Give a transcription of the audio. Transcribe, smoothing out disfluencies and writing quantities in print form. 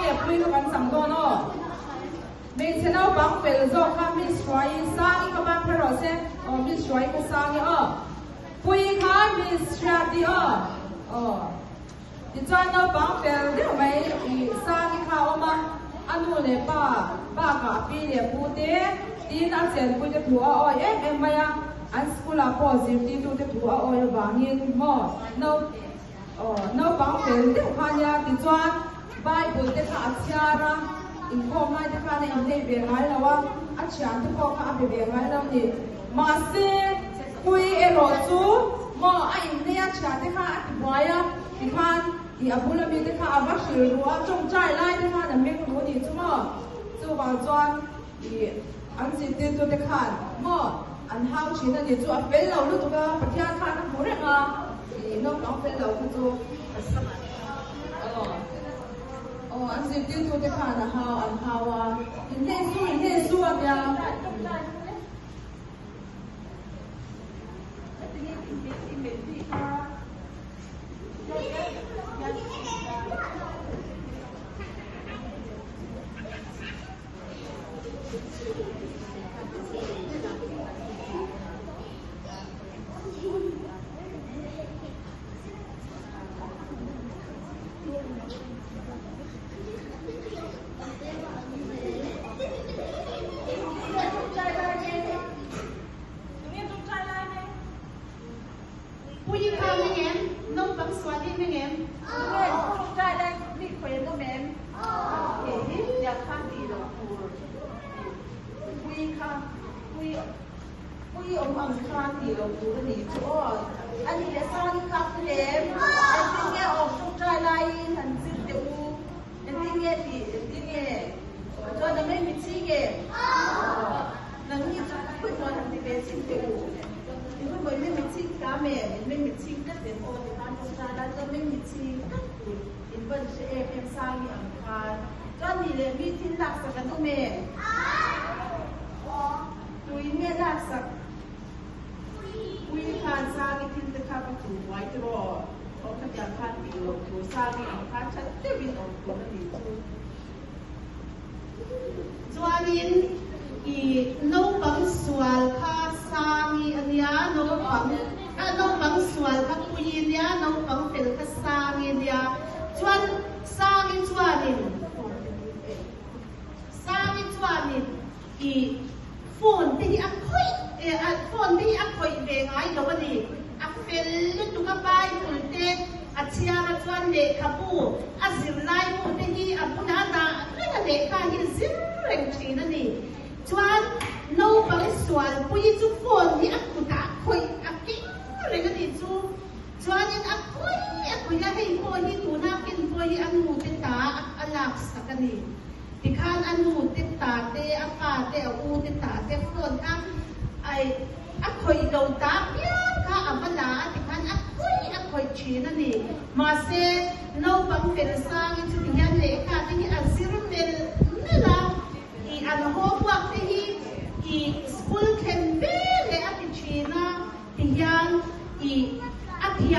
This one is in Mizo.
nge pui kha kan chang dawn aw. Hmeichhe naupang fel zawk kha Miss Hruaii Sangi kha ban phar rawh se aw Miss Hruaii kha Sangi aw. Pui kha Miss Hriati aw. Aw. Tichuan naupang fel deuh mai i Sangi kha a awm a, a nu leh pa bakah a pi leh pu te tiin a chenpui te thu a awi em em mai a, an school ah pawh zirtirtu te thu a awi avangin maw nau aw naupang fel deuh kha nia tichuan Bible te kha a chhiar a, inkhawm lai te khan a inhlei ve ngai lo a, a thian te pawh kha a be ve ngai lo ni. Mahse, Pui erawh chu maw a inhlei a thian te kha a ti buai a, tikhan i a bula mi te kha a va hrilh ru a, tawngtai lai te khan a meng ru ni chu maw. Chuvang chuan i an zirtirtu te khan maw an hau thin a ni chu a fel lo lutuk a, Pathian khan a hmu reng a, i naupang fel lo kha chu aw aw an zirtirtu te khan a hau an hau a, inhlei su inhlei su a nia. Chuanin i naupang sual kha Sangi a nia, naupang a naupang sual kha Puii a nia, naupang fel kha Sangi a nia. Chuan Sangi chuanin Sangi chuanin i phone te hi a khawih a phone te hi a khawih ve ngai lo a ni. A fel lutuk a Bible te a chhiar a chuan lehkhabu a zirlaibu te hi a bulah a dah reng a lehkha hi zir reng thin a ni. Chuan naupang sualpui chu phone hi a kutah a khawih a keng reng a ni chu. Chuanin a khawih a khawih a hei pawh hi tuna ken pawh hi a nu te ta a lak sak a ni. Tikhan a nu te ta te a pa te a u te ta te phone kha ai A khawih lo ta piang kha a va la a tikhan a khawih a khawih thin a ni. Mahse, naupang fel sangin chuti hian lehkha te hi a zir melh melh a, i an homework te hi i school thlen ve leh a ti thin a, tihian i.